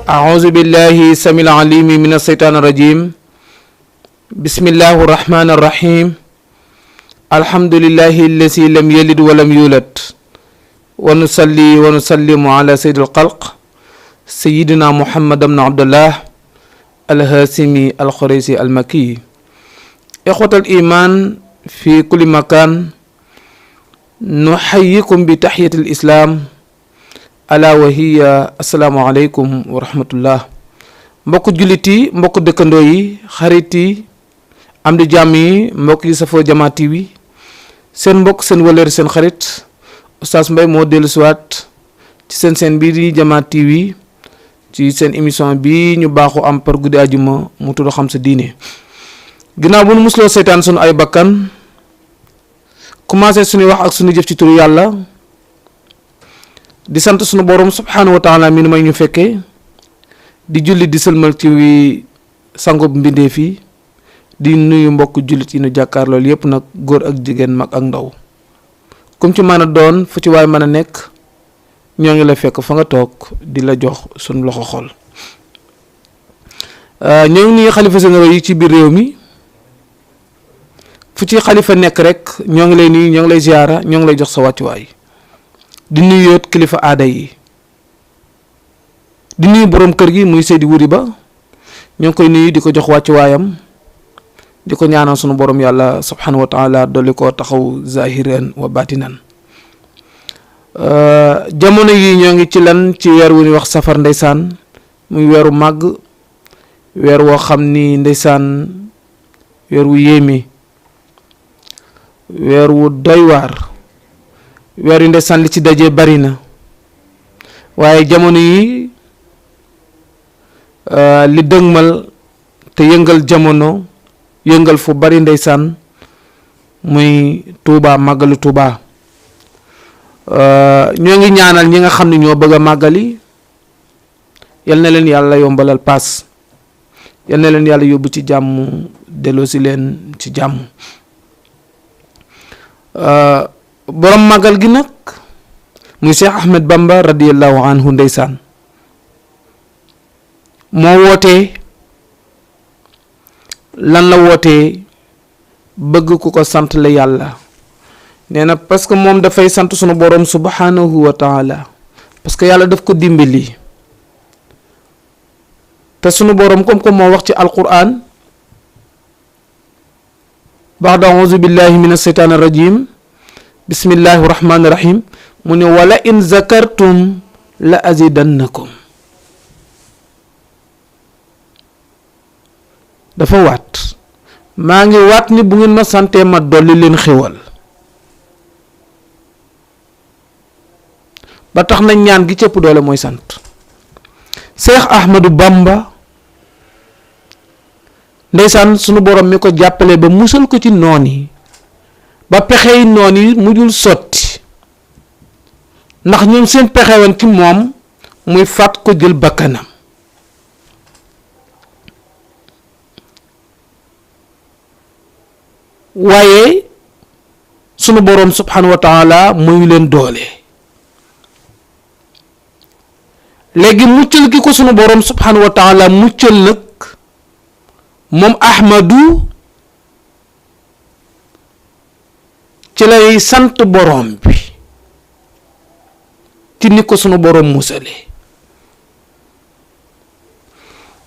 أعوذ بالله السميع العليم من الشيطان الرجيم بسم الله الرحمن الرحيم الحمد لله الذي لم يلد ولم يولد ونصلي ونسلم على سيد الخلق سيدنا محمد بن عبد الله الهاشمي القريشي المكي إخوة الإيمان في كل مكان نحييكم بتحية الإسلام ala wahiya asalaamaaleykum wa rahmatullah mbokk jullit yi mbokk dëkkandoo yi xarit yi am di jàmm yi mbokk yi safoo Jama TV seen mbokk seen wëlër seen xarit Oustaz Mbaye moo dellu siwaat ci seen bii di Jama TV ci seen émission bi ñu baaxu am par guddi àjjuma mu tudd xam sa diine ginnaaw bu nu musloo seytaan sunu ay bakkan commencé suñuy wax ak suñu jëf ci turu yàlla di sant sunu borom subhanahu wa taala mi nu may ñu fekkee di julli di sëlmal ci sangob mbindeef yi di nuyu mbokk jullit yi nu jàkkaar loolu yépp nag góor ak jigéen mag ak ndaw kum ci mën a doon fu ci waay mën a nekk ñoo ngi la fekk fa nga toog di la jox sunu loxo xol ñoo ngi nuyu xalifa généraux yi ci biir réew mi fu ci xalifa nekk rek ñoo ngi lay nuyu ñoo ngi lay ziyaara ñoo ngi lay jox sa wàccuwaay di nuyoot kilifa aada yi di nuyu borom kër gi muy Seydi Wuri Ba ñoo ngi koy nuyu di ko jox wàccuwaayam di ko ñaanal sunu borom yàlla subhanahu wa taala dolli ko taxaw zahiran wa batinan jamono yi ñoo ngi ci lan ci weer wu ñuy wax safar ndeysaan muy weeru màgg weer woo xam ni ndeysaan weer wu yéeme weer wu doy waar weer yu ndeysaan li ci daje bari na waaye jamono yi li dëgmal te yëngal jamono yëngal fu bari ndeysaan muy Tuuba màggalu Tuuba ñoo ngi ñaanal ñi nga xam ne ñoo bëgg a màggali yal na leen yàlla yombalal paas yal na leen yàlla yóbbu ci jàmm delloo si leen ci jàmm borom màggal gi nag muy Cheikh Ahmed Bamba radiyallahu anhu ndeysaan moo wootee lan la wootee bëgg ku ko sant la yàlla nee na parce que moom dafay sant sunu borom subhanahu wa taala parce que yàlla daf ko dimbali te sunu borom comme moo wax ci alquran ba'da a'uuzu billahi mina shaytaani rajim bismillahi rahmaani rahim mu ne wala in zakartum la azidannakum dafa waat maa ngi waat ni bu ngeen ma santee ma dolli leen xéwal ba tax na ñaan gi cëpp doole mooy sant Cheikh Ahmadou Bamba ndeysaan sunu borom mi ko jàppale ba musal ko ci noon yi ba pexey noon yi mujjul sotti ndax ñoom seen pexewoon ci moom muy faat ko jël bakkanam waaye sunu boroom subhanahu wa taala muy leen doole léegi muccal gi ko sunu boroom subhanahu wa taala muccal nag moom Ahmadu ci lay sant boroom bi ci ni ko sunu boroom musale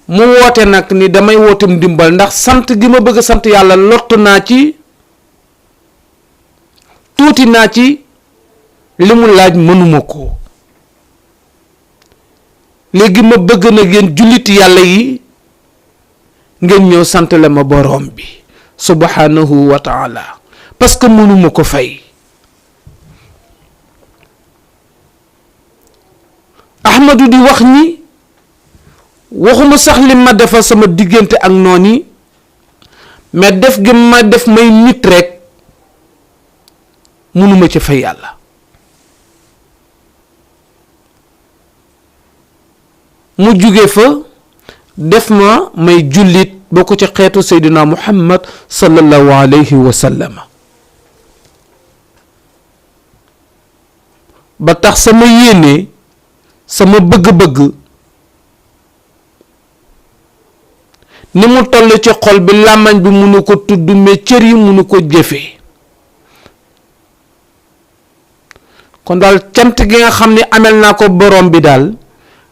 mu woote nag ni damay wootem ndimbal ndax sant gi ma bëgg sant yàlla lottu naa ci tuuti naa ci li mu laaj mënuma ko léegi ma bëgg nag yéen julliti yàlla yi ngeen ñëw sant la ma boroom bi subhanahu wa taala parce que mënuma ko fay Ahmadu di wax ni waxuma sax li ma defal sama diggante ak noon yi mais def gi ma def may nit rek mënuma ci fay yàlla mu jóge fa def ma may jullit bokk ci xeetu Seydina Muhammad sallallahu alayhi wa sallam ba tax sama yéene sama bëgg-bëgg ni mu toll ci xol bi làmmañ bi mënu ko tudd mais cër yi mënu ko jëfee. kon daal cant gi nga xam ne amel naa ko borom bi daal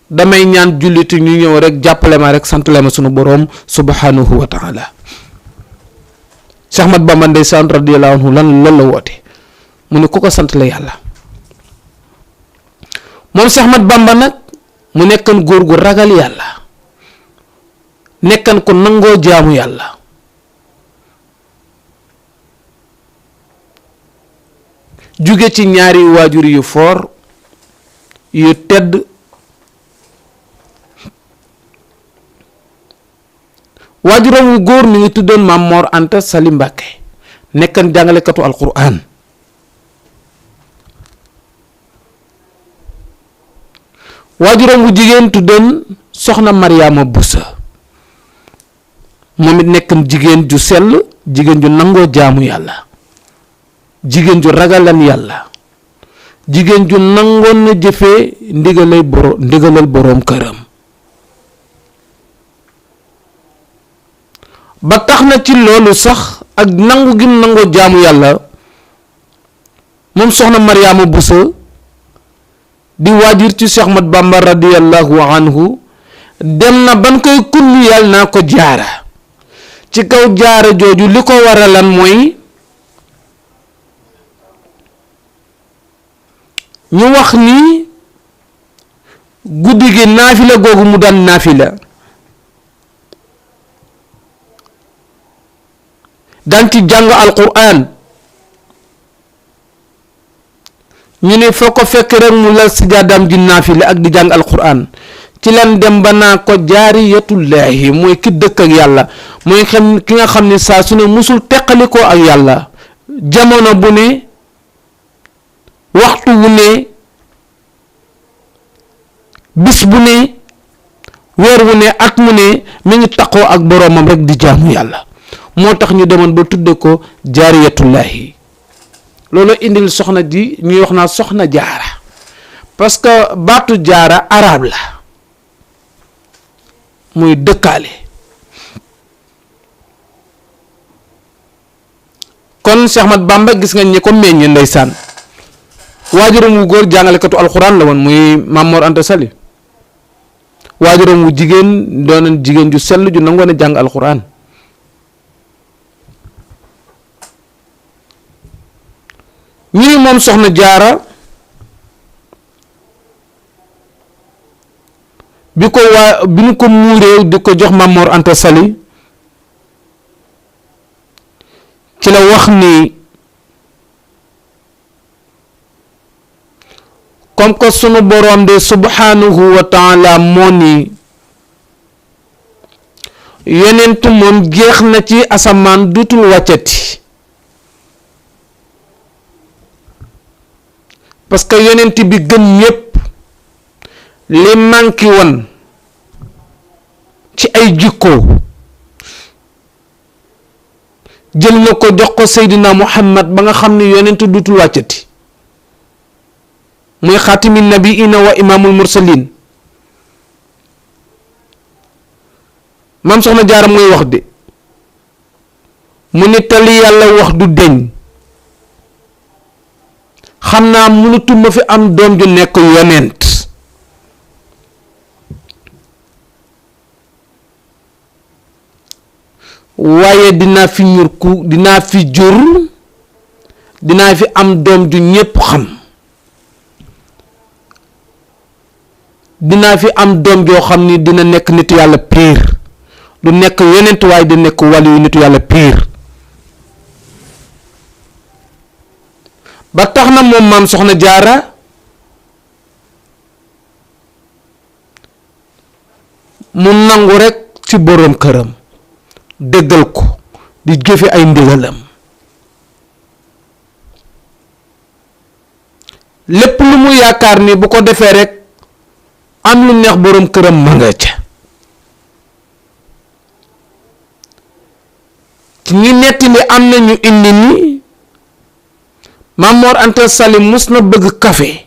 damay ñaan julliti ñu ñëw rek jàppale ma rek santale ma sunu borom subhanahu wa taala. Cheikh Ahmad Bamba ndeysaan radiyallahu anhu lan loolu la woote mu ne ku ko sant la yàlla. moom Cheikh Ahmad Bamba nag mu nekkan góor gu ragal yàlla, nekkan ko nangoo jaamu yàlla. jóge ci ñaari waajur yu foor yu tedd, waajuram wu góor mi ngi tuddoon Maam Mor Anta Sali Mbàkke, nekkan jàngalekatu alquran. waajuram wu jigéen tuddoon soxna Mariama Busa, moom it nekkan jigéen ju sell, jigéen ju nangoo jaamu yàlla, jigéen ju ragalan yàlla, jigéen ju nangoon na jëfee ndigalal boroom këram. ba tax na ci loolu sax ak nangu gi nangoo jaamu yàlla moom soxna Mariama Busa di waajur ci Cheikh Ahmad Bamba radiyallahu anhu dem na ban koy kullu yàlla naa ko jaara. ci kaw jaara jooju li ko waralan mooy ñu wax ni guddi gi naafila googu mu daan naafila daan ci jàng alquran, ñu ne foo ko fekk rek mu lal sijaadaam di naafila ak di jàng alquran. ci lan dem ba naa ko jaariyatullaahi mooy ki dëkk ak yàlla, mooy xam ki nga xam ne saa su ne musul teqalikoo ak yàlla, jamono bu ne, waxtu wu ne, bis bu ne, weer wu ne, at mu ne mi ngi taqoo ak boroomam rek di jaamu yàlla. moo tax ñu demoon ba tudde ko jaariyatullaahi. loolu indil soxna ji ñuy wax naa soxna jaara, parce que baatu jaara arab la, muy dëkkaale. kon Cheikh Ahmad Bamba gis nga ñi ko meññ ndeysaan waajuram wu góor jàngalekatu alxuraan la woon muy Maam Mor Anta Sali, waajuram wu jigéen doonoon jigéen ju sell ju nangoon a jàng alxuraan. ñu ni moom soxna jaara bi ñu ko muuree di ko jox Maam Mor Anta Sali ci la wax ni comme que sunu boroom de subhanahu wa taala moo ni yonent moom jeex na ci asamaan dutul wàccati, parce que yonent bi gën ñépp li manqué woon ci ay jikko jël na ko jox ko Seydina Muhammad ba nga xam ne yonent dutul wàccati, muy xaatimi nabiina wa imaamul mursalin. maam soxna jaara muy wax de mu ni tali yàlla wax du deñ, xam naa mënatuma fi am doom ju nekk yonent, waaye dinaa fi dinaa fi jur, dinaa fi am doom ju ñépp xam, dinaa fi am doom joo xam ni dina nekk nitu yàlla piir, du nekk yonent waaye di nekk waliyu nitu yàlla piir. ba tax na moom maam soxna jaara mu nangu rekk ci boroom këram, déggal ko di jëfe ay ndigalam. lépp lu mu yaakaar ni bu ko defee rekk am lu neex boroom këram ma nga ca. ci ñi netti li am na ñu indi ni Maam Mor Anta Sali mus na bëgg kafe,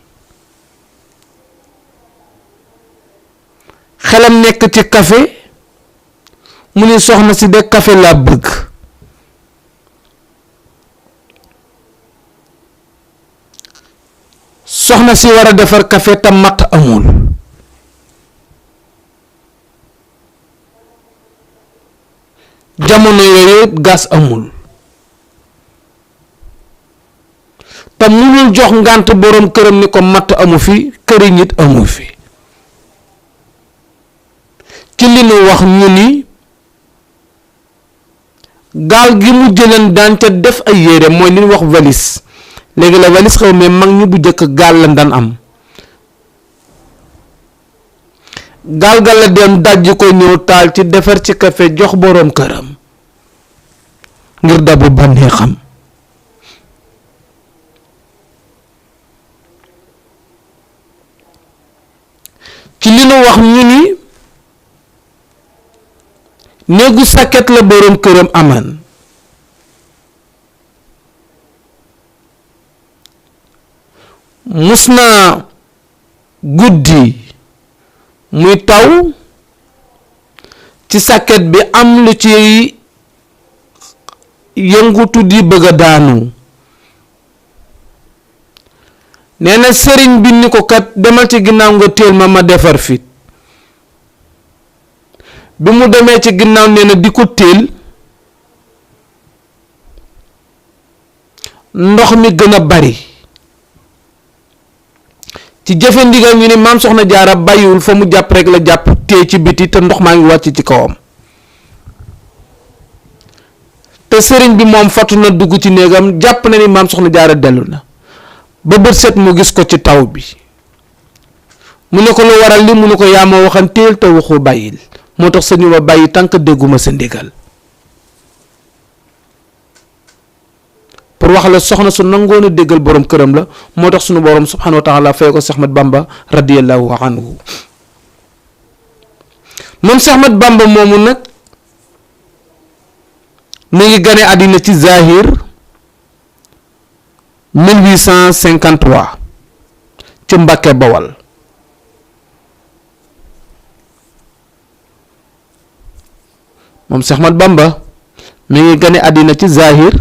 xelam nekk ci kafe, mu ni soxna si de café laa bëgg. soxna si war a defar café te matt amul. jamono yooyu gas amul. te munul jox ngànt boroom këram ni ko matt amu fi këri nit amu fi. ci li nu wax ñu ni gaal gi mu jëleen daan ca def ay yére mooy li ñu wax valise. léegi la valise xew mais mag ñu bu jëkk gaal la daan am. gaal ga la dem dajji ko ñëw taal ci defar ci café jox boroom këram ngir dabu bànneexam. ci li nu wax ñu ni néegu sàkket la boroom këram aman. mus na guddi muy taw ci sàkket bi am lu ci yëngutu di bëgg a daanu. nee na sëriñ bi ni ko kat demal ci ginnaaw nga téel ma defar fit. bi mu demee ci ginnaaw nee na di ko téel ndox mi gën a bari. ci jëfe ndigal ñu ni maam soxna jaara bàyyiwul fa mu jàpp rek la jàpp téye ci biti te ndox maa ngi wàcc ci kawam. te sëriñ bi moom fatu na dugg ci néegam jàpp na ni maam soxna jaara dellu na ba bët set mu gis ko ci taw bi. mu ne ko lu waral li mu ne ko yaa ma waxan téel te waxu bàyyil moo tax sañu ma bàyyi tànk dégguma sa ndigal. pour wax la soxna su nangoon a déggal borom këram la moo tax sunu borom subhanahu wa taala fay ko Seex Ahmad Bamba radiyallahu anhu. moom Seex Ahmad Bamba moomu nag mu ngi gane àddina ci Zahir 1853 ci Mbàkke Bawal. moom Seex Ahmad Bamba mi ngi gane àddina ci Zahir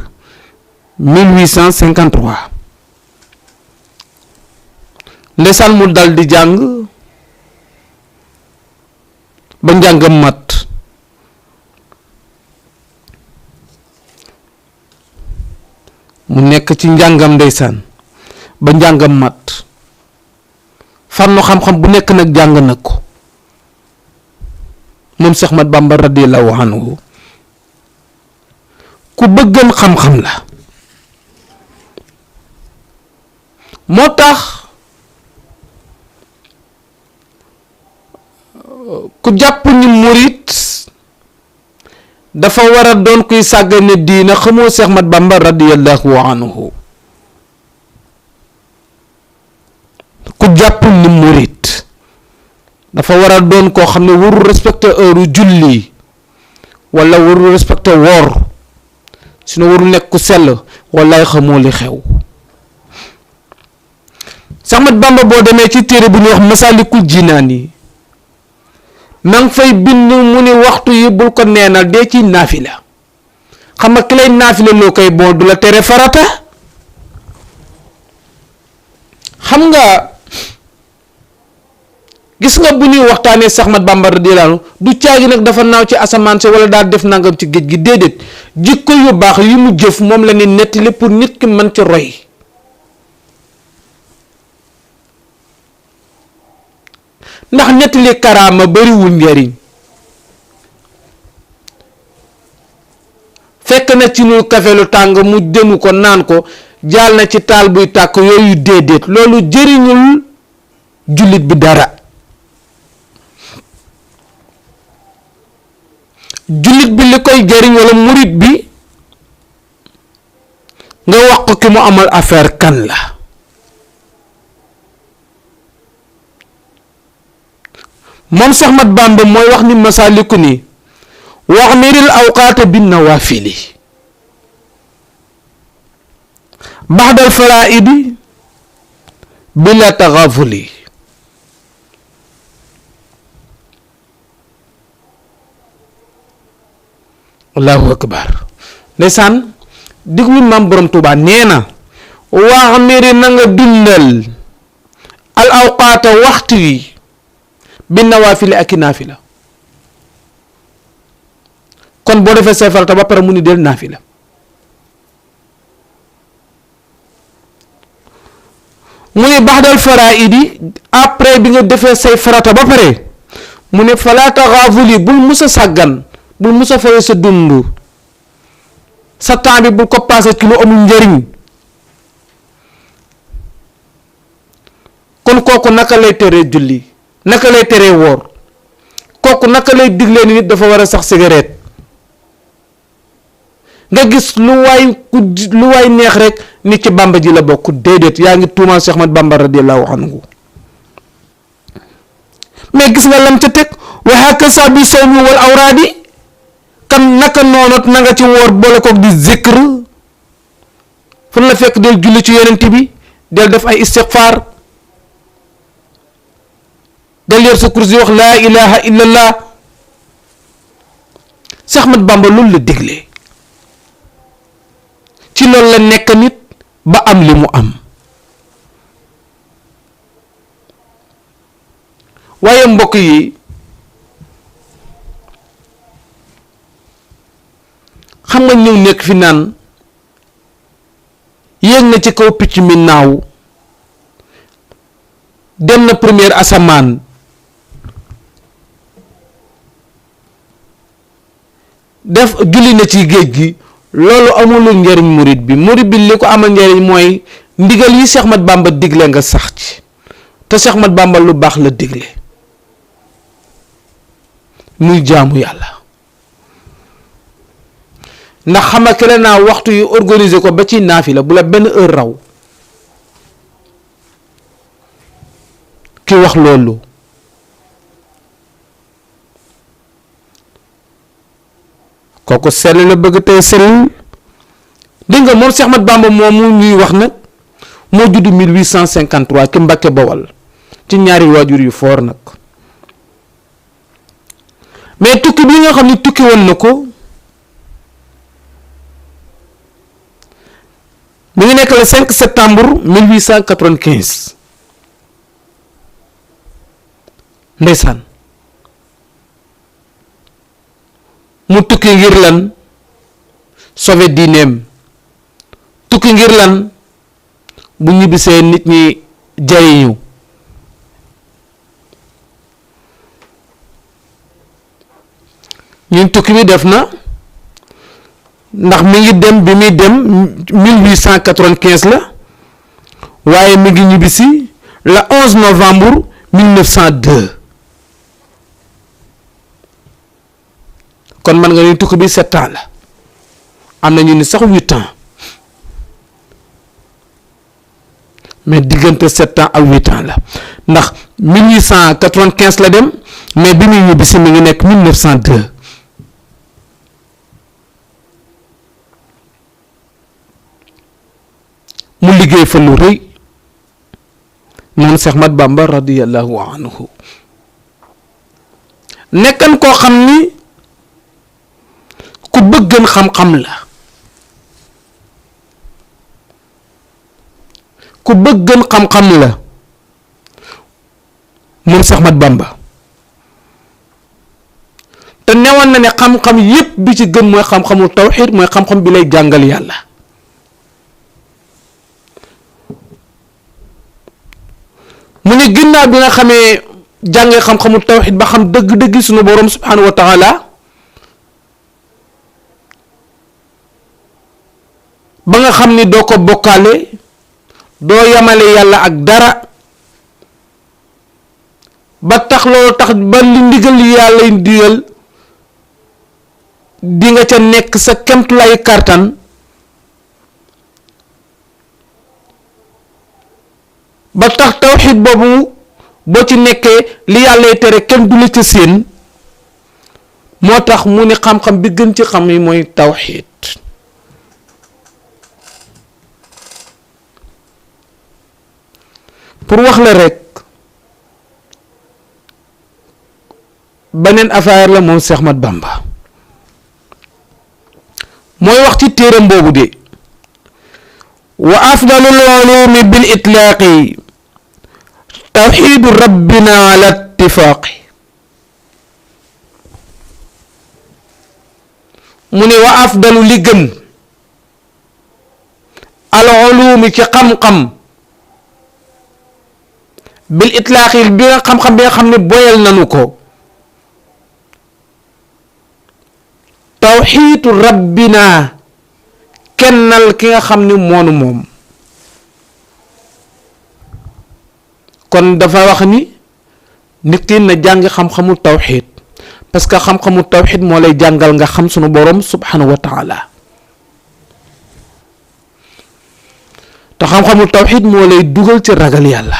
1853 ndeysaan mu dal di jàng ba njàngam mat. mu nekk ci njàngam ndeysaan ba njàngam mat fànnu xam-xam bu nekk nag jàng na ko moom Seex Ahmad Bamba radiyallahu anhu. ku bëggan xam-xam la. moo tax ku jàpp ni murit dafa war a doon kuy sàggane diina xamoo Seex Ahmad Bamba radiyallahu anhu. ku jàpp ni murit dafa war a doon koo xam ne warul respecté heure julli wala warul respecté woor sino warul nekk ku sell wallaay xamoo li xew. Seex Ahmad Bamba boo demee ci téere bu ñuy wax Masaalikul Jinaan yi ma ngi fay bind mu ni waxtu yi bul ko neenal dee ci naafila. xam nga ki lay naafila loo koy boo du la tere farata. xam nga gis nga bu ñuy waxtaanee Seex Ahmad Bamba radiyallaahu anhu du caagi nag dafa naaw ci asamaan si wala daal def nangam ci géej gi déedéet jikko yu baax yi mu jëf moom la ni nettali pour nit ki mën ci roy. ndax nettali karaama bariwul njariñ. fekk na ci nu kafe lu tàng mu demu ko naan ko jaal na ci taal buy tàkk yooyu déedéet loolu jëriñul jullit bi dara. jullit bi li koy jëriñ wala murit bi nga wax ko ki mu amal affaire kan la. moom Seex Ahmad Bamba mooy wax ni Masaaliku ni wax miril awqaata bin nawaafili baxdal faraa'idi bila taxaafuli. allahu akbar ndeysaan diglu maam borom Tuubaa nee na wax miri na nga dundal al awqaata waxtu yi bi nawaafili ak i naafila kon boo defee say farata ba pare mu ni del naafila mu ne baxdal faraidi après bi nga defee say farata ba pare mu ne falaa taxaafuli bul musa sàggan bul musa fawee sa dund sa temps bi bul ko passé ci lu amul njëriñ kon kooku naka lay teree julli naka lay teree woor kooku naka lay diglee ni nit dafa war a sax cigarette nga gis lu waay neex rek nit ci Bàmba ji la bokk déedéet yaa ngi tuumaal Cheikh Ahmad Bamba radiyallahu anhu mais gis nga lam ca teg wa hakasa bi sawmi wal awraadi kan naka noonot na nga ci woor boole koog di zikr fu la fekk del julli ci yonent bi del def ay istighfar del yor sa kursi wax laa ilaha illallah Cheikh Ahmad Bamba loolu la déglee ci loolu la nekk nit ba am li mu am waaye mbokk yi xam nga ñëw nekk fi naan yéeg na ci kaw picc mi naaw dem na première asamaan def julli na ci géej gi loolu amul njariñ murid bi li ko amal njariñ mooy ndigal yi Cheikh Ahmad Bamba digle nga sax ci te Cheikh Ahmad Bamba lu baax la digle muy jaamu yàlla ndax xamakale naa waxtu yu organiser ko ba ci naafila bu la benn heure raw ki wax loolu kooku sell la bëgg tey sell dégg nga moom Cheikh Ahmad Bamba moomu ñuy wax nag moo judd 1853 ki Mbàkke Bawal ci ñaari waajur yu foor nag mais tukki bi nga xam ne tukki woon na ko mi ngi nekk le 5 septembre 1895 ndeysaan mu tukki ngir lan sauver diineem tukki ngir lan bu ñibbisee nit ñi jariñu ñun tukki bi def na ndax mi ngi dem bi muy dem 1895 la waaye mi ngi ñibbisi le 11 novembre 1902 kon man nga ni tukki bi 7 ans la am na ñu ni sax 8 ans mais diggante 7 ans ak 8 ans la ndax 1895 la dem mais bi muy ñibbisi mi ngi nekk 1902 mu liggéey fa lu rëy moom Cheikh Ahmad Bamba radiyallahu anhu nekkan koo xam ni ku bëggan xam-xam la ku bëggan xam-xam la moom Cheikh Ahmad Bamba te newoon na ne xam-xam yépp bi ci gën mooy xam-xamul tawxiid mooy xam-xam bi lay jàngal yàlla mu ne ginnaaw bi nga xamee jàngee xam-xamul tawxiid ba xam dëgg-dëgg sunu borom subhanahu wa taala ba nga xam ni doo ko bokkaale doo yamale yàlla ak dara ba tax loolu tax ba li ndigal yàlla yi digal di nga ca nekk sa kemtulaayu kàttan ba tax tawxiid boobu boo ci nekkee li yàlla yi tere kenn du la ca séen moo tax mu ne xam-xam bi gën ci xam yi mooy tawxiid pour wax la rek beneen affaire la moom Cheikh Ahmad Bamba mooy wax ci téeram boobu de wa afdalul ulumi bil itlaaqi tawxiidu rabbina ala ittifaaqi mu ne wa afdalu li gën al ulumi ci xam-xam bil itlaaqi bi nga xam-xam bi nga xam ne boyal nanu ko tawxiidu rabbina kennal ki nga xam ni moonu moom kon dafa wax ni nit ki na jàng xam-xamu tawxiid parce que xam-xamu tawxiid moo lay jàngal nga xam sunu borom subhanahu wa taala te xam-xamu tawxiid moo lay dugal ci ragal yàlla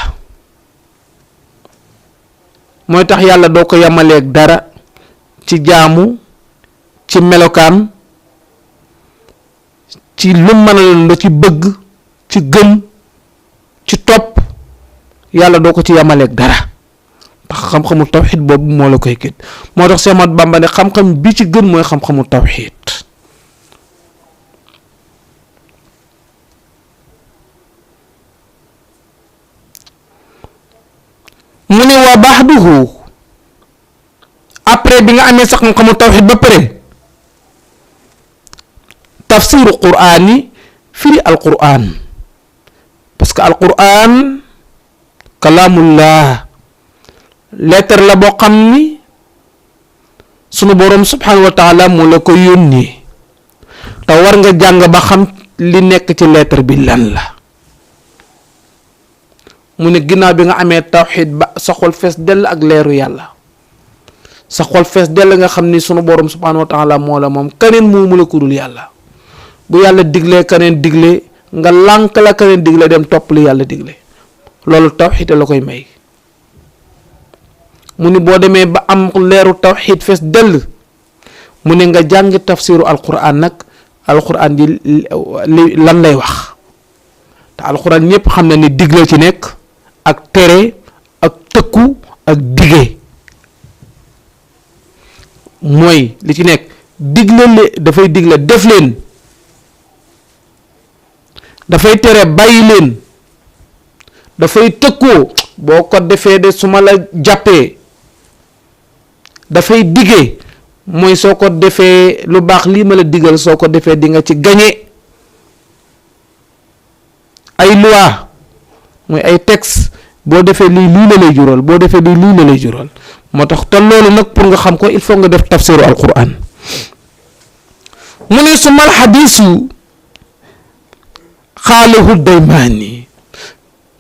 mooy tax yàlla doo ko yamaleeg dara ci jaamu ci melokaan ci lu mën a leen la ci bëgg ci gëm ci topp yàlla doo ko ci yamaleeg dara ndax xam-xamu tawxiid boobu moo la koy gën moo tax Seex Ahmadu Bamba ne xam-xam bi ci gën mooy xam-xamu tawxiid mu ne waa ba'duhu après bi nga amee sax xam-xamu tawxiid ba pare tafsiru quraan yi firi alquraan parce que alquraan kalaamullah lettre la boo xam ni sunu boroom subhanahu wa taala moo la ko yónnee te war nga jàng ba xam li nekk ci lettre bi lan la mu ne ginnaaw bi nga amee tawxiid ba sa xol fees dell ak leeru yàlla sa xol fees dell nga xam ni sunu boroom subhanahu wa taala moo la moom keneen moomu la ku dul yàlla bu yàlla diglee keneen digle nga lànk la keneen digle dem topp li yàlla digle loolu tawxiid la koy may mu ni boo demee ba am leeru tawxiid fees dell mu ne nga jàng tafsiru alquran nag alquran ji lan lay wax te alquran ñépp xam na ni digle ci nekk ak tere ak tëkku ak dige mooy li ci nekk digle dafay digle def leen dafay tere bàyyi leen dafay tëkkoo boo ko defee de su ma la jàppee dafay dige mooy soo ko defee lu baax lii ma la digal soo ko defee di nga ci gañe ay loi mooy ay texte boo defee lii la lay jural boo defee lii la lay jural moo tax te loolu nag pour nga xam ko il faut nga def tafsiru alquran mu ne sumal xadiisu xaalahu daymaani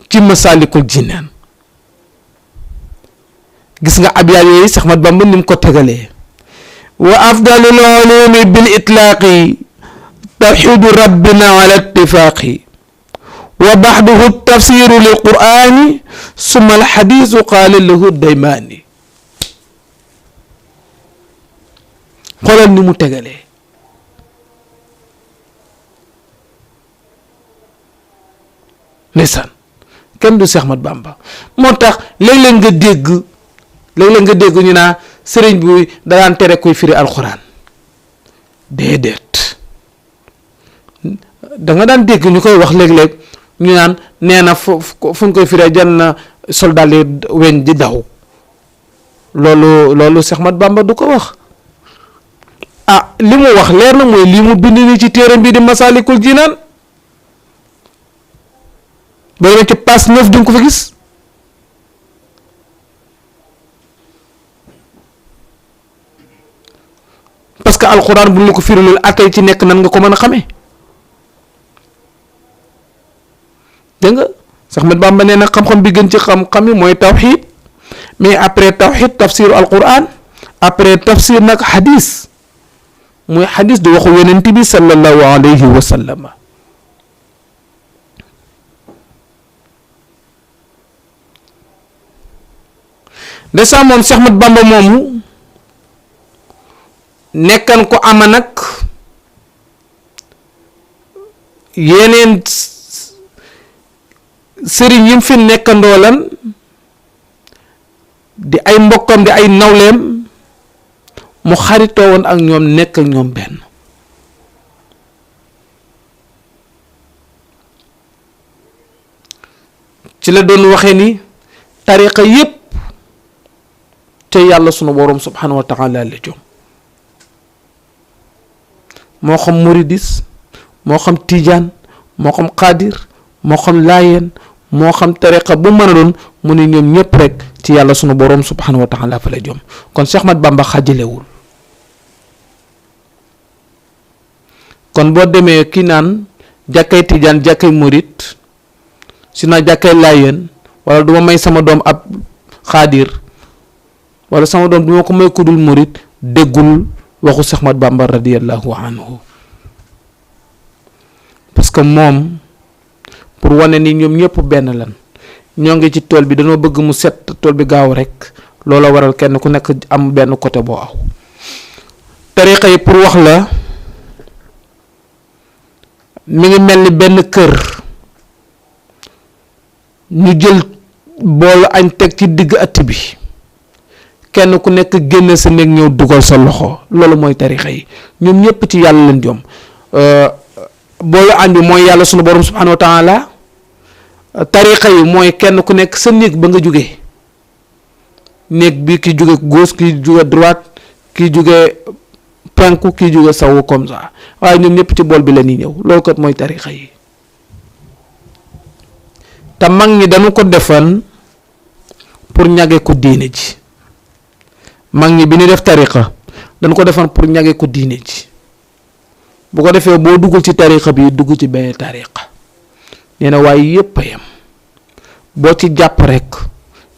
ci masaalikul jinaan gis nga abyaat yooyu Seex Ahmadu Bamba ni mu ko tegalee wa afdalul ulumi bil itlaaqi tawxiidu rabbina ala ittifaaqi wa baxduhu tafsiru lil qur'aani summa al xadiisu qaala lahu daymaani xoolal ni mu tegalee ndeysaan kenn du Seex Ahmadu Bamba moo tax léeg-léeg nga dégg ñu naa sëriñ bi daan tere kuy firi alxuraan déedéet da nga daan dégg ñu koy wax léeg-léeg ñu naan nee na fu ñu koy firee jan na soldat yi weñ di daw loolu Seex Ahmadu Bamba du ko wax li mu wax leer na mooy lii mu bind ni ci téere bi di Masaalikul Jinaan boo demee ci passe 9 di nga ko fa gis parce que alxuraan bu ñu la ko firilul atay ci nekk nan nga ko mën a xamee dégg nga Seex Ahmadu Bamba nee na xam-xam bi gën ci xam-xam yi mooy tawxiid mais après tawxiid tafsiru alquran après tafsir nag xadis muy xadis di waxu yonent bi sallallahu alayhi wa sallam desa moom Seex Ahmadu Bamba moomu nekkan ko ama nag yeneen sëriñ yim fi nekkandoolan di ay mbokkam di ay nawleem mu xaritoo woon ak ñoom nekk ak ñoom benn ci la doon waxee ni tariqa yépp te yàlla sunu boroom subhanahu wa taala la jom moo xam muridis moo xam tijaan moo xam xaadir moo xam laayeen moo xam tariqa bu mën a doon mu ne ñoom ñëpp rek ci yàlla sunu boroom subhanahu wa taala fa la jom kon Cheikh Ahmad Bamba xaajalewul kon boo demee kii naan jàkkay tijaan jàkkay murit si na jàkkay laayeen wala duma may sama doom ab xaadir wala sama doom duma ko may kudul murit déggul waxu Cheikh Ahmad Bamba radiyallahu anhu parce que moom pour wane ni ñoom ñëpp benn lan ñoo ngi ci tool bi dañoo bëgg mu set tool bi gaaw rek loola waral kenn ku nekk am benn côté boo aw tariqa yi pour wax la mi ngi mel ni benn kër ñu jël boolu añ teg ci digg ëtt bi kenn ku nekk génne sa néeg ñëw dugal sa loxo loolu mooy tariqa yi ñoom ñëpp ci yàlla leen jom boolu añ bi mooy yàlla sunu borom subhanahu wa taala tariqa yi mooy kenn ku nekk sa néeg ba nga jóge néeg bi ki jóge gauche ki jóge droite ki jóge penku ki jóge sawu comme ça waaye ñoom ñëpp ci bool bi la ñuy ñëw loolu kat mooy tariqa yi te mag ñi dañu ko defan pour ñage ko diine ji mag ñi bi ñu def tariqa dañu ko defan pour ñage ko diine ji bu ko defee boo duggul ci tariqa bi dugg ci benn tariqa nee na waaye yépp a yem boo ci jàpp rek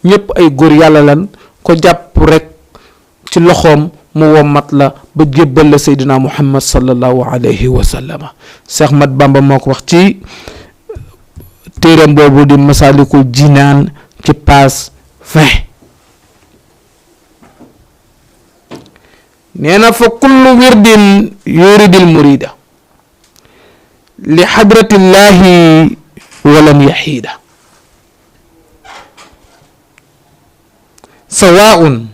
ñépp ay góor yàlla lan ko jàpp rek ci loxoom mu wommat la ba jébbal la Seydina Muhammad sallallahu alayhi wa sallama Cheikh Ahmad Bamba moo ko wax ci téeram boobu di Masaalikul Jinaan ci page 20 nee na fa kullu wirdin yuridil murida li xadratillahi walam yaxiida sawaun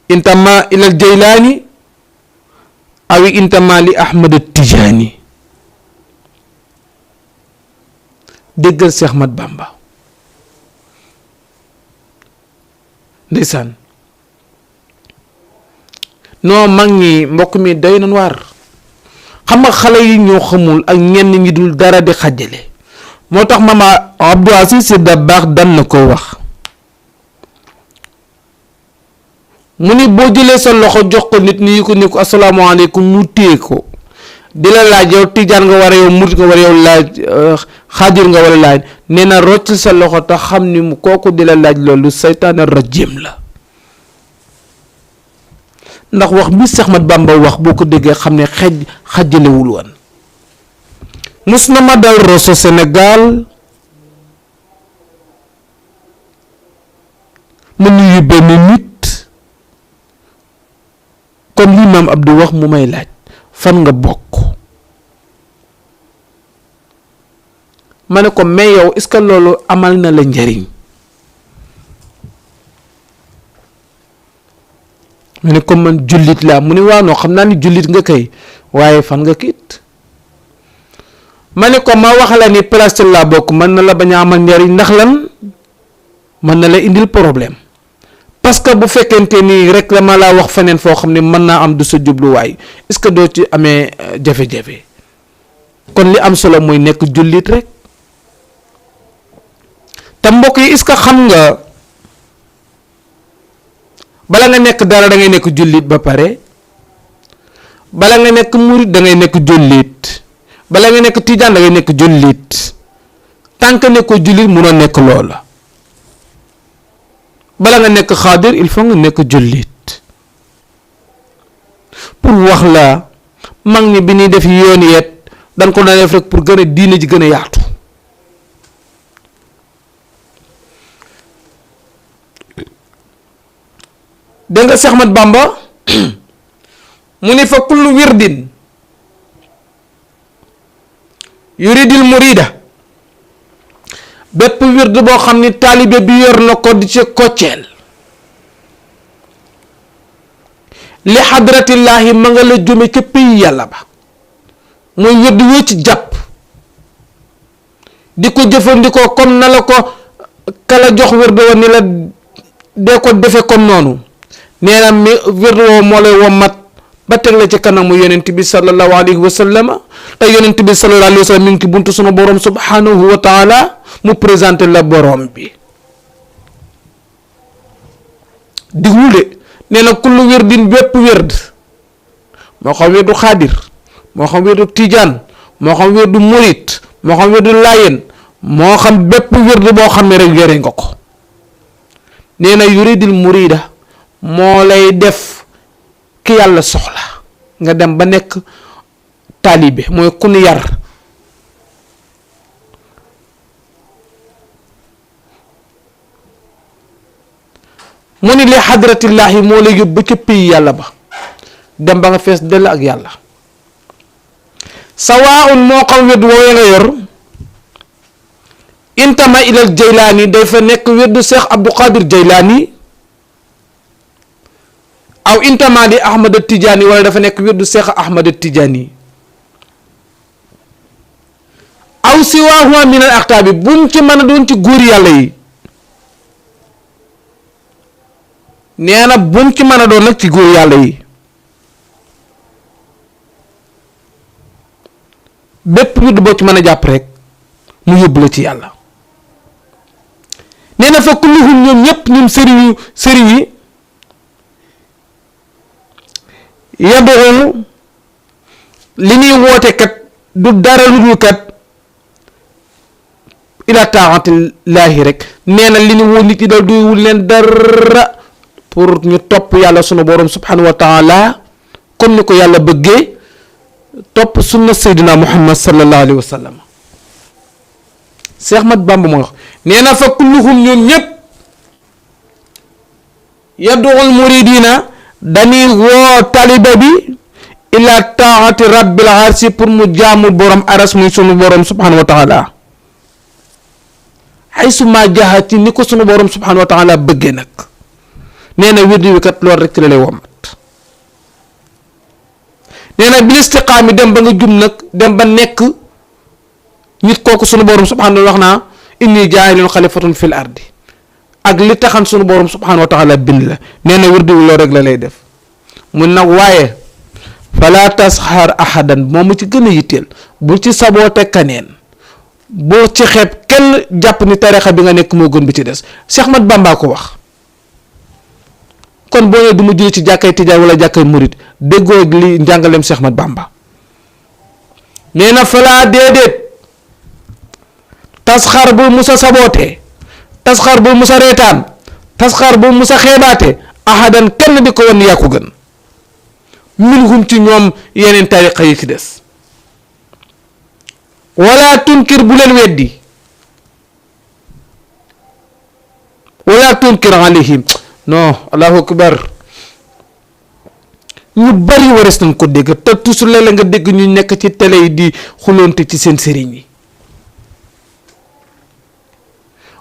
intama ila aljaylaani aw intama li ahmad attijaani déggal Cheikh Ahmad Bamba ndeysaan non mag ñi mbokk mi doy na waar xam nga xale yi ñoo xamul ak ñenn ñi dul dara di xàjjale moo tax mama Abdou Aziz Sy Dabakh dan na ko wax mu ni boo jëlee sa loxo jox ko nit ni ko asalaamaaleykum mu téye ko di la laaj yow tijaan nga war a yow murit nga war a yow laaj xaadir nga war a laaj nee na rocc sa loxo te xam ni mu kooku di la laaj loolu saytaane rajim la ndax wax bi Cheikh Ahmad Bamba wax boo ko déggee xam ne xajalewul woon mus na ma dal Rosso Sénégal ma nuyu benn nit comme li maam Abdou wax mu may laaj fan nga bokk ma ne ko mais yow est-ce que loolu amal na la njariñ mu ne comme man jullit laa mu ne waaw noo xam naa ni jullit nga kay waaye fan nga kiit ma ne ko ma wax la ni place laa bokk mën na la bañ a amal njariñ ndax lan mën na la indil problème parce que bu fekkente ni rek la ma laa wax feneen foo xam ne mën naa am du sa jubluwaay est-ce que doo ci amee jafe-jafe kon li am solo mooy nekk jullit rek te mbokk yi est-ce que xam nga bala nga nekk dara da ngay nekk jullit ba pare bala nga nekk murit da ngay nekk jullit bala nga nekk tijaan da ngay nekk jullit tant que nekkoo jullit munoo nekk loola bala nga nekk xaadir il faut nga nekk jullit pour wax la mag ñi bi ñuy def yoon yet dañ ko daan def rek pour gën a diine ji gën a yaatu dégg nga Cheikh Ahmad Bamba mu ni fa kullu wirdin yuridil murida bépp wird boo xam ni taalibe bi yor na ko di ci kocceel li xadratillaahi ma nga la jume ca pays yàlla ba mooy wird woo ci jàpp di ko jëfandikoo comme na la ko kala jox wérdu wa ni la dee ko defe comme noonu nee na mi wérdu woo moo lay wommat ba teg la ci kanamu yonent bi sallallahu alayhi wa sallam te yonent bi sallallahu alayhi wa sallam mi ngi ci buntu sunu borom subhanahu wa taala mu présenté la borom bi diglu de nee na kullu wérdin bépp wérd moo xam wérdu xaadir moo xam wérdu tijaan moo xam wérdu murit moo xam wérdu layen moo xam bépp wérdu boo xam ne rek yore nga ko nee na yuridil murida moo lay def ki yàlla soxla nga dem ba nekk taalibe mooy ku nu yar mu ni li xadratillaahi moo lay yóbbu ca pays yàlla ba dem ba nga fees dell ak yàlla sawaaun moo xam wedd woowee nga yor intama ilal jaylaani day fa nekk weddu Seex Abdou Qadir Jaylaani aw intama di Ahmad Tijaani wala dafa nekk weddu Seex Ahmad Tijaani aw siwaahuma min al aqtaabi buñ ci mën a doon ci góor yàlla yi nee na buñ ci mën a doon nag ci góor yàlla yi bépp wird boo ci mën a jàpp rek mu yóbbu la ci yàlla nee na fa kulluhum ñoom ñépp ñun sëriñ yi yad'u li ñuy woote kat du dara lu dul kat ila taatillaahi rek nee na li ñu woo nit ñi dal doywul leen dara pour ñu topp yàlla sunu borom subhanahu wa taala comme ni ko yàlla bëggee topp sunna Seydina Muhammad sallallahu alayhi wa sallam Seex Ahmad Bamba moo wax nee na fa kulluhum ñoom ñépp yad'ul muridina dañuy woo taliba bi ila taati rabbil arsi pour mu jaamu borom aras muy sunu borom subhanahu wa taala ay suma jaxati ni ko sunu borom subhanahu wa taala bëggee nag nee na wirdi wi kat loolu rek ci la lay womat nee na bil istiqaami dem ba nga jum nag dem ba nekk nit kooku sunu borom subhanahu wax naa inni jaa'ilun xalifatun fil ardi ak li taxan sunu borom subhanahu wa taala bind la nee na wirdi wi loolu rek la lay def mun nag waaye fala tasxar ahadan moom mu ci gën a yitteel bu ci saboote kaneen boo ci xeeb kenn jàpp ni tarixa bi nga nekk moo gën bi ci des Cheikh Ahmad Bamba ko wax kon boo nee du ma julli ci jàkkay tijaan wala jàkkay murit déggoo li njàngaleem Cheikh Ahmad Bamba nee na falaa déedéet tasxar bu musa saboote tasxar bu musa reetaan tasxar bu musa xeebaate ahadan kenn di ko won yaa ko gën minhum ci ñoom yeneen tariqa yi ci des wala tunkir bu leen weddi wala tunkir alayhim non allahu akbar ñu bari wares nañ ko dégg te toujours léeg-léeg nga dégg ñu nekk ci télé yi di xuloonte ci seen sëriñ yi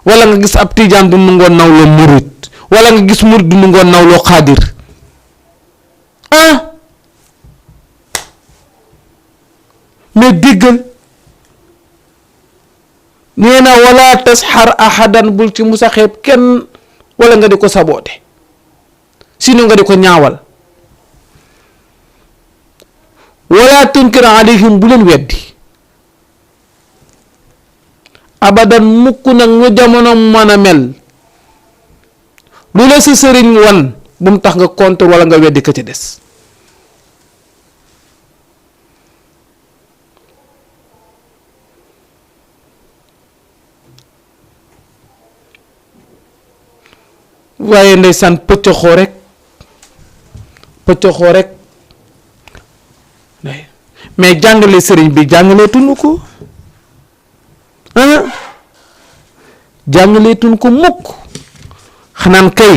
wala nga gis ab tijaan du nu ngoon nawloo murit wala nga gis murit du nu ngoon nawloo xaadir mais déggal nee na wala tasxar ahadan bul ci musa xeeb kenn wala nga di ko saboote sinon nga di ko ñaawal wala tunkir alayhim bu leen weddi abadan mukk nag ñu jamono mën a mel lu la sa sëriñ wan bu mu tax nga contre wala nga weddi ka ci des waaye ndeysaan pëccëxoo rek mais jàngale sëriñ bi jàngalee tunu ko jàngalee tunu ko mukk xanaan kay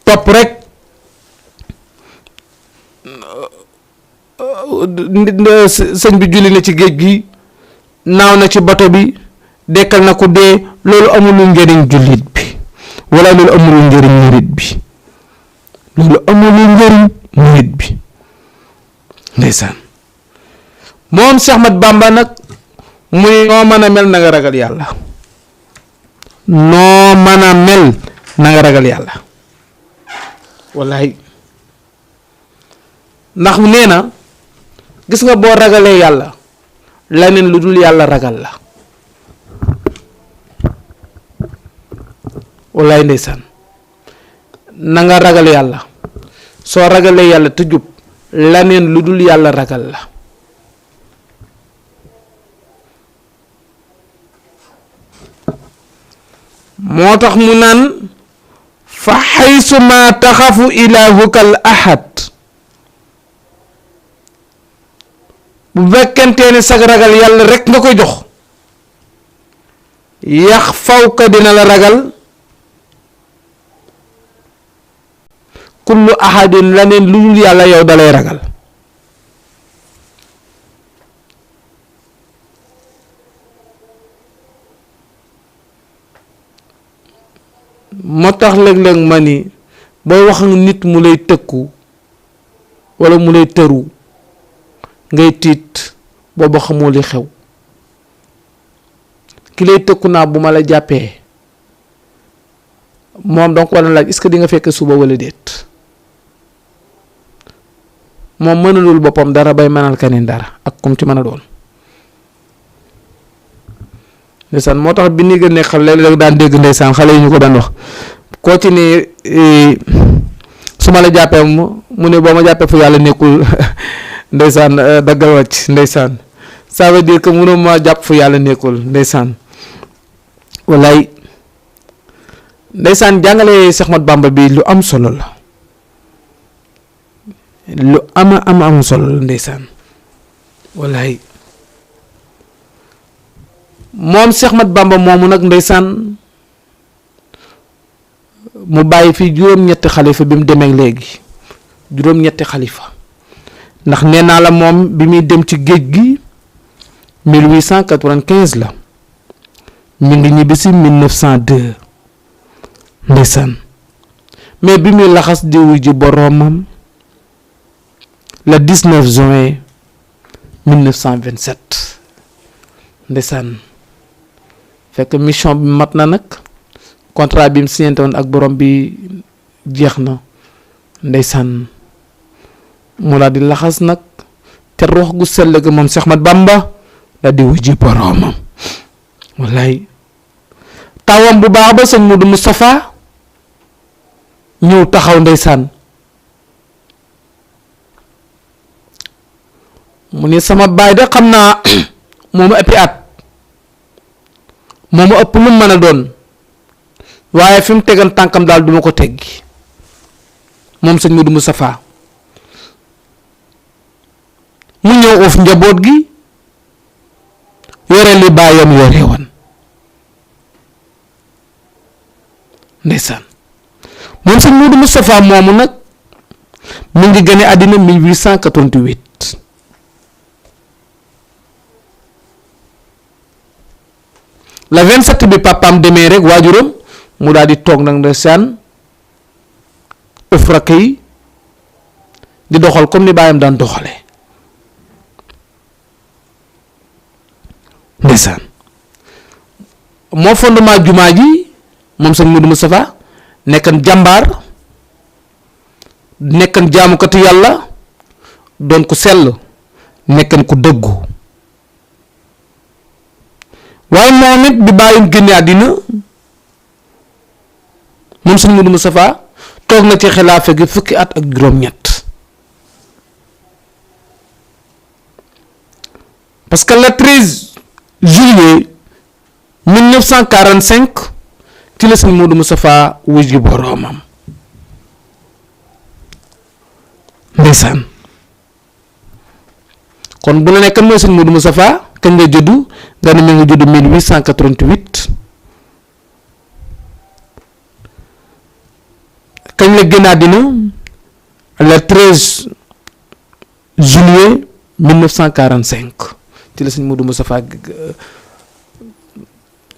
topp rek sëñ bi julli na ci géej gi naaw na ci bato bi dekkal na ko dee loolu amul njëriñ jullit bi wala loolu amul njëriñ murit bi loolu amul njëriñ murit bi ndeysaan moom Cheikh Ahmad Bamba nag mu ne noo mën a mel na nga ragal yàlla noo mën a mel na nga ragal yàlla. wallahi ndax nee na gis nga boo ragalee yàlla leneen lu dul yàlla ragal la. wallahi ndeysaan na nga ragal yàlla soo ragalee yàlla te jub leneen lu dul yàlla ragal la. moo tax mu naan fa xaysu ma taxafu ilaahuka al ahad bu fekkentee ne sag ragal yàlla rekk nga koy jox yax fawka dina la ragal kullu ahadin leneen lu dul yàlla yow dalay ragal. moo tax léeg-léeg ma ni booy wax nit mu lay tëkku walla mu lay tëru ngay tiit booba xamoo li xew. ki lay tëkku naa bu ma la jàppee moom donc walla laaj est-ce que di nga fekk suba walla déet. moom mënalul boppam dara bay mënal keneen dara ak comme ci mën a doon. ndeysaan moo tax bi ni gën ne xale léeg-léeg daan dégg ndeysaan xale yi ñu ko daan wax koo ci ni su ma la jàppee mu ne boo ma jàppee fu yàlla nekkul ndeysaan daggal wàcc ndeysaan ça veut dire que mënu ma jàpp fu yàlla nekkul ndeysaan. wallaay ndeysaan jàngale Cheikh Ahmadou Bamba bi lu am solo la lu am solo la ndeysaan. wallaay moom Cheikh Ahmadou Bamba moomu nag ndeysaan mu bàyyi fi juróom-ñetti xalifa bi mu demee léegi juróom-ñetti xalifa ndax nee naa la moom bi muy dem ci géej gi 1895 la mi ngi ñibbi si 1902 ndeysaan mais bi muy laxas di wuy ji boroomam le 19 juin 1927 ndeysaan fekk mission bi mat na nag contrat bi mu signé woon ak borom bi jeex na ndeysaan mu laa di laxas nag te rox gu sell ga moom Cheikh Ahmadou Bamba la di wujji boromam. wallaay tawam bu baax ba sëñ Modou Moustapha ñëw taxaw ndeysaan mu ne sama baay de xam naa moo ma ëppi at moo ma ëpp lu mën a doon waaye fi mu tegan tànkam daal duma ko teggi moom sëñ Modou Moustapha mu ñëw of njaboot gi yore li baayam yore woon ndeysaan moom sëñ Modou Moustapha moomu nag mu ngi gane àddina 1888 la 27 bi papaam demee rek waajuram mu daal di toog nag ndeysaan ëf rakk yi di doxal comme ni baayam daan doxale ndeysaan moo fondement jumaa ji moom sëñ Modou Moustapha nekkan jàmbaar nekkan jaamukatu yàlla doon ku sell nekkan ku dëggu waaye moom it bi bàyyim génne àddina moom sëñ Modou Moustapha toog na ci xilaafa gi fukki at ak juróom-ñett parce que le 13 juillet 1945 ci la sëñ Modou Moustapha wuy ji boroomam ndeysaan kon bu la nekk kan mooy sëñ Modou Moustapha kañ nga juddu nga ne mi ngi juddu 1888 kañ la génn àddina le 13 juillet 1945 ci la sëñ Modou Moustapha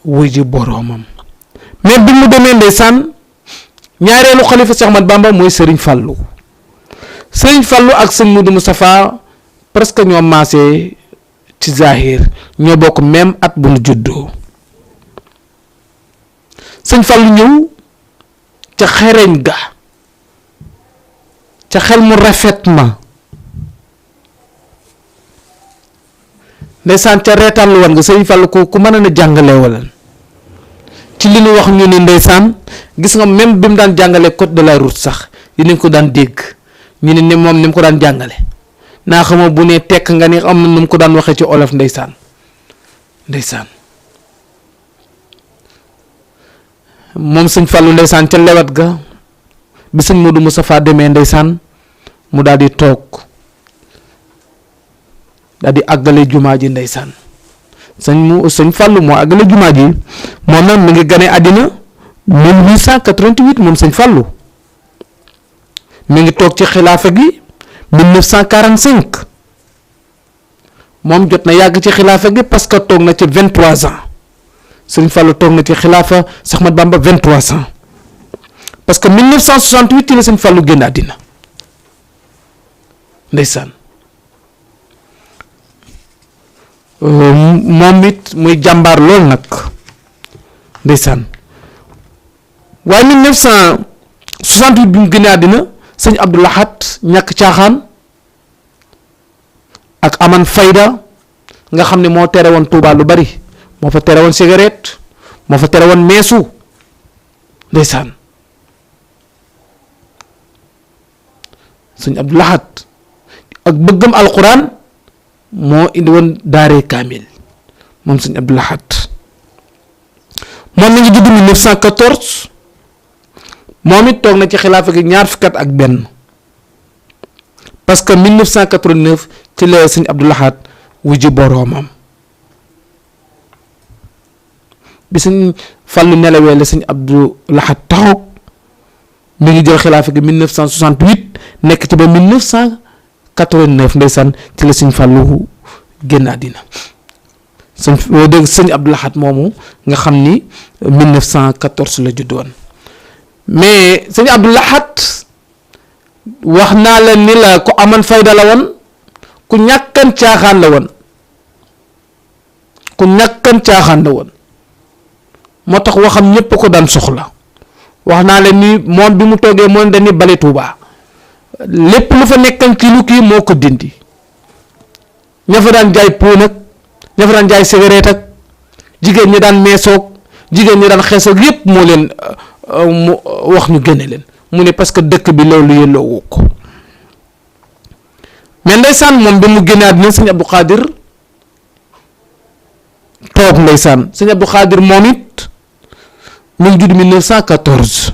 wuy ji boroomam mais bi mu demee ndeysaan ñaareelu xalifa Cheikh Ahmadou Bamba mooy Serigne Fallou ak sëñ Modou Moustapha presque ñoo maasee ci zahir ñoo bokk même at bu nu juddoo sëñ Fallu ñëw ca xereñ ga ca xel mu rafet ma ndeysaan ca reetaan lu wan nga sëñ Fallu ku mën na jàngale wala ci li ñu wax ñu ni ndeysaan gis nga même bi mu daan jàngale code de la route sax yi nañ ko daan dégg ñu ne ni moom ni mu ko daan jàngale naa xamoo bu ne tekk nga ni am na nu mu ko daan waxee ci olof ndeysaan moom sëñ Fallu ndeysaan ca lewet ga bi sëñ Modou Moustapha demee ndeysaan mu daal di toog daal di àggale jumaa ji ndeysaan sëñ Fallu moo àggale jumaa ji moom nag mi ngi gane àddina 1888 moom sëñ Fallu mi ngi toog ci xilaafa gi 1945 moom jot na yàgg ci xilaafa gi parce que toog na ci 23 ans sëñ Fallu toog na ci xilaafa Seex Ahmadu Bamba 23 ans parce que 1968 ci la sëñ Fallu génn àddina ndeysaan moom it muy jàmbaar lool nag ndeysaan waaye 1968 bi mu génnee àddina sëñ Abdou Lahad ñàkk caaxaan ak aman fayda nga xam ne moo tere woon Tuubaa lu bari moo fa tere woon cigarette moo fa tere woon meesu ndeysaan sëñ Abdou Lahad ak bëggam alquran moo indi woon daaree kaamil moom sëñ Abdou Lahad moom mi ngi judd 1914 moom it toog na ci xilaafa gi ñaar fukki at ak benn parce que 1989 ci la sëñ Abdou Lahad wujji boroomam bi sëñ Fallu nelawee la sëñ Abdou Lahad taxaw mi ngi jël xilaafa gi 1968 nekk ci ba 1989 ndeysaan ci la sëñ Fallu génn àddina sëñ Abdou Lahad moomu nga xam ni 1914 la juddoon mais sëñ Abdou Lahad wax naa la ni la ku aman fayda la woon ku ñàkkan caaxaan la woon moo tax waxam ñépp ko daan soxla wax naa la ni moom bi mu toogee moom dañuy bale Tuubaa lépp lu fa nekkan ci lu kii moo ko dindi ña fa daan jaay po nag ña fa daan jaay cigarette ak jigéen ñi daan meesoog jigéen ñi daan xeesoog yépp moo leen mu wax ñu génne leen mu ne parce que dëkk bi loolu yelloowu ko mais ndeysaan moom bi mu génne àddina sëñ Abdou Khadir toog ndeysaan sëñ Abdou Khadir moom it mu ngi judd 1914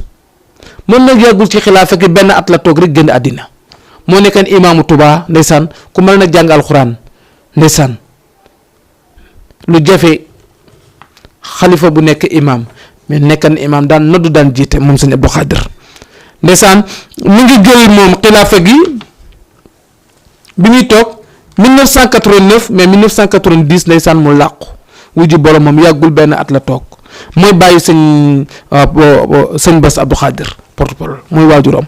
moom nag yàggul ci xilaafa gi benn at la toog rek génn àddina moo nekkan imaamu Tuubaa ndeysaan ku mën na jàng alxuraan ndeysaan lu jafe xalifa bu nekk imaam mais nekkan imaam daan noddu daan jiite moom sëñ Abdou Khadir ndeysaan mu ngi jël moom xilaafa gi bi muy toog 1989 mais 1990 ndeysaan mu làqu wujji borom moom yàggul benn at la toog mooy bàyyi sëñ Bass Abdou Khadir porte-parole mooy waajuram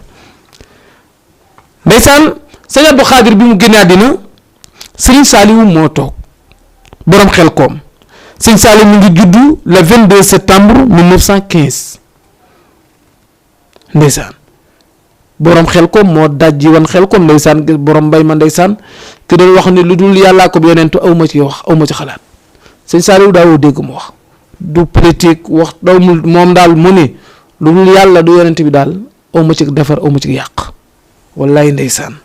ndeysaan sëñ Abdou Khadir bi mu génnee àddina sëñ Saaliwu moo toog borom xel koom sëñ Saaliwu mu ngi juddu le 22 septembre 1915 ndeysaan borom xel koom moo dajji woon xel koom ndeysaan borom mbay ma ndeysaan ki doon wax ni lu dul yàllaa ko yonentu aw ma ci wax aw ma ci xalaat sëñ Saaliwu daawoo dégg mu wax du politique wax daw moom daal mu ni lu dul yàlla du yonent bi daal aw ma ci defar aw ma ci yàq wallaay ndeysaan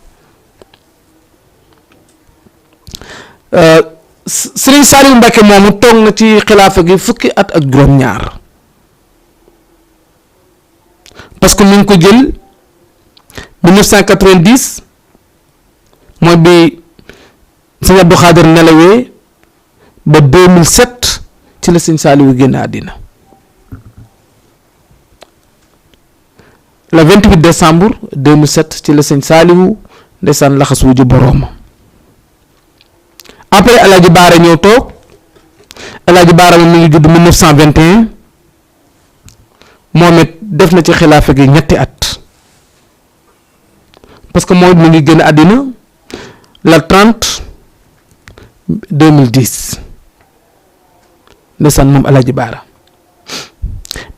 sëriñ Saaliwu Mbàkke moomu toog na ci xilaafa gi fukki at ak juróom-ñaar parce que mu ngi ko jël 1990 mooy bi sëñ Abdou Khadir nelawee ba 2007 ci la sëñ Saaliwu génn àddina le 28 décembre 2007 ci la sëñ Saaliwu ndeysaan laxas wu ji boroom après El Hadj Baara ñëw toog El Hadj Baara moom mi ngi judd 1921 moom it def na ci xilaafa gi ñetti at parce que moom it mi ngi génn àddina la 30 2010 ndeysaan moom El Hadj Baara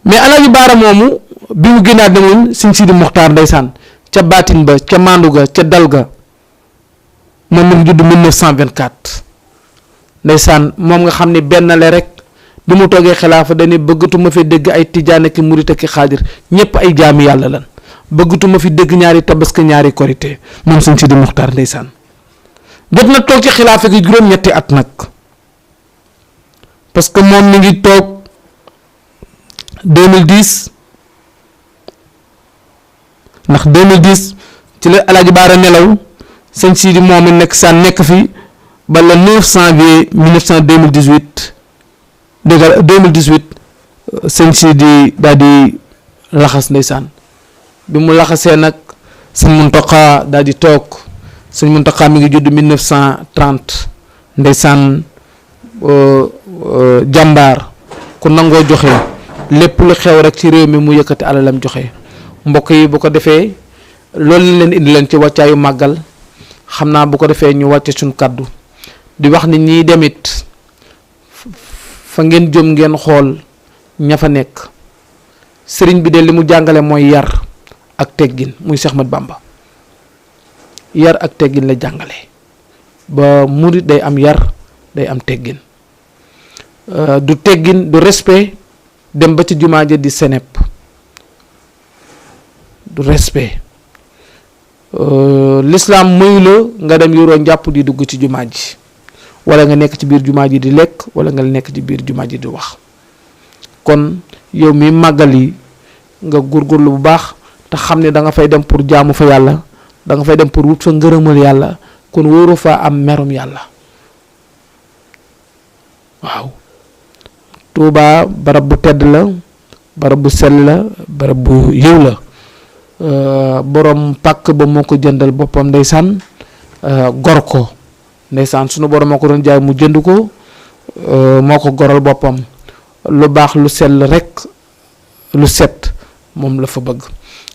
mais Alaaji Baara moomu bi mu génnaat demoon Sëñ Sidi Muxtaar ndeysaan ca baatin ba ca maandu ga ca dal ga moom mi ngi judd 1924 ndeysaan moom nga xam ne benn la rek bi mu toogee xilaafa dañuy bëggatuma fi dégg ay tijaan ak murit ak xaadir ñëpp ay jaami yàlla lan bëggatuma fi dégg ñaari tabaski ñaari korité moom Sëñ Sidi Muxtaar ndeysaan jot na toog ci xilaafa gi juróom-ñetti at nag parce que moom mi ngi toog 2010 ndax 2010 ci la Alaaji Baara nelaw Sëñ Sidi moom it nekk saan nekk fi ba le 9 janvier 2018 dégg 2018 Sëñ Sidi daal di laxas ndeysaan bi mu laxasee nag Sëñ Muntaxa daal di toog Sëñ Muntaxa mi ngi judd 1930 ndeysaan jàmbaar ku nangoo joxe lépp lu xew rek ci réew mi mu yëkkati alalam joxe mbokk yi bu ko defee loolu lañ leen indi leen ci wàccaayu màggal xam naa bu ko defee ñu wàcce suñ kàddu di wax ni ñiy demit fa ngeen jëm ngeen xool ña fa nekk sëriñ bi de li mu jàngale mooy yar ak teggin muy Cheikh Ahmad Bamba yar ak teggin la jàngale ba murit day am yar day am teggin du teggin du respect dem ba ci jumaa ja di senep du respect l'islam mayu la nga dem yoroo njàpp di dugg ci jumaa ji wala nga nekk ci biir jumaa ji di lekk wala nga nekk ci biir jumaa ji di wax kon yow mi màggal yi nga góorgóorlu bu baax te xam ne da nga fay dem pour jaamu fa yàlla da nga fay dem pour wut fa ngërëmal yàlla kon wóoru fa am merum yàlla waaw Tuuba barab bu tedd la barab bu sell la barab bu yiw la borom pàkk ba moo ko jëndal boppam ndeysaan gor ko ndeysaan sunu borom moo ko doon jaay mu jënd ko moo ko goral boppam lu baax lu sell rek lu set moom la fa bëgg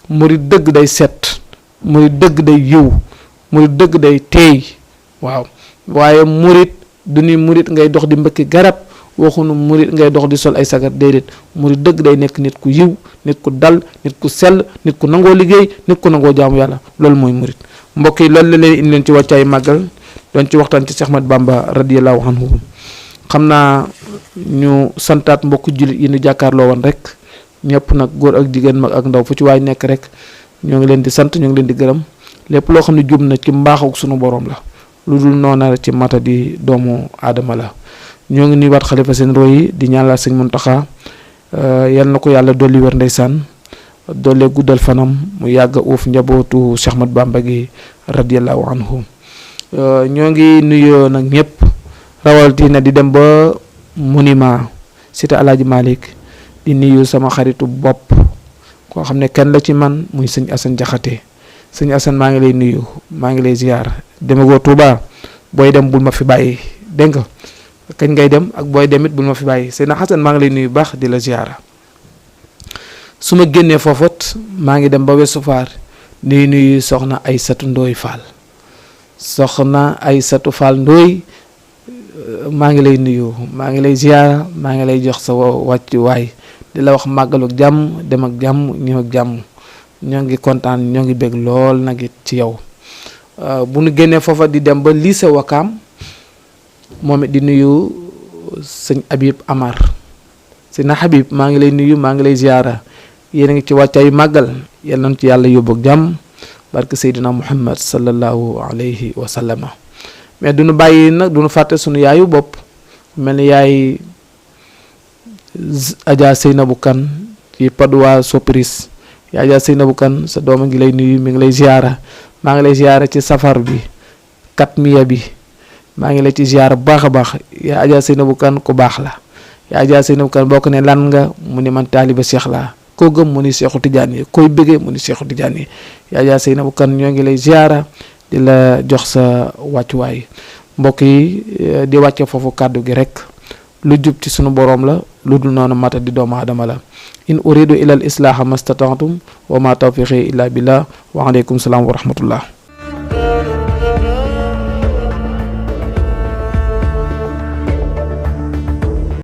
murit dëgg day set murit dëgg day yiw murit dëgg day teey waaw waaye murit du ni murit ngay dox di mbëkki garab waxunu murit ngay dox di sol ay sagar déedéet murit dëgg day nekk nit ku yiw nit ku dal nit ku sell nit ku nangoo liggéey nit ku nangoo jaamu yàlla loolu mooy murit mbokk yi loolu la leen indi leen ci wàccaay màggal doon ci waxtaan ci Cheikh Ahmad Bamba radiyallahu anhu xam naa ñu santaat mbokk jullit yi ñu jàkkaarloo woon rek ñëpp nag góor ak jigéen mag ak ndaw fu ci waay nekk rek ñoo ngi leen di sant ñoo ngi leen di gërëm lépp loo xam ne jub na ci mbaaxu sunu borom la lu dul noona ci mata di doomu aadama la ñoo ngi nuyuwaat xalifa seen roy di ñaanal Sëñ Muntaxa yal na ko yàlla dolli wér ndeysaan doole guddal fanam mu yàgg uuf njabootu Cheikh Ahmad Bamba gi radiyallahu anhu ñoo ngi nuyoo nag ñëpp rawatina di dem ba monument cité Alaaji Malick di nuyu sama xaritu bopp koo xam ne kenn la ci man muy sëñ Assane Jaxate sëñ Assane maa ngi lay nuyu maa ngi lay ziar demagoo Touba booy dem bul ma fi bàyyi dégg nga kañ ngay dem ak booy demit bul ma fi bàyyi sëñ Assane maa ngi lay nuyu baax di la ziara su ma génnee foofut maa ngi dem ba Ouest Foire di nuyu soxna Aysatu Ndooy Fall soxna Aysatu Fall Ndooy maa ngi lay nuyu maa ngi lay ziara maa ngi lay jox sa wàccuwaay di la wax màggalu jàmm dem ak jàmm ñëw ak jàmm ñoo ngi kontaan ñoo ngi bég lool nag it ci yow bu nu génnee foofa di dem ba lycée Wakaam moom it di nuyu sëñ Habib Amar sëñ Habib maa ngi lay nuyu maa ngi lay ziara yéen a ngi ci wàccaayu màggal yal nañ ci yàlla yóbbu ak jàmm barke Seydina Muhammad sallallahu alayhi wa sallama mais duñu bàyyi nag duñu fàtte sunu yaayu bopp mel ni yaay Adja Seynabou Kane ci Padoua Sopris yaay Adja Seynabou Kane sa doom a ngi lay nuyu mi ngi lay ziara maa ngi lay ziara ci safar bi katmiya bi maa ngi lay ci ziara bu baax a baax yaay Adja Seynabou Kane ku baax la yaay Adja Seynabou Kane boo ko ne lan nga mu ni man taaliba Cheikh laa koo gëm mu ni Cheikhu Tidiane yi koy bëggee mu ni Cheikhu Tidiane yi yaay Adja Seynabou Kane ñoo ngi lay ziara di la jox sa wàccuwaay mbokk yi di wàcce foofu kàddu gi rek lu jub ci sunu boroom la lu dul noonu mata di doomu aadama la in uridu ila al islaha mastata'tum wa ma tawfiqi illa billah wa alaykum salaam wa rahmatullah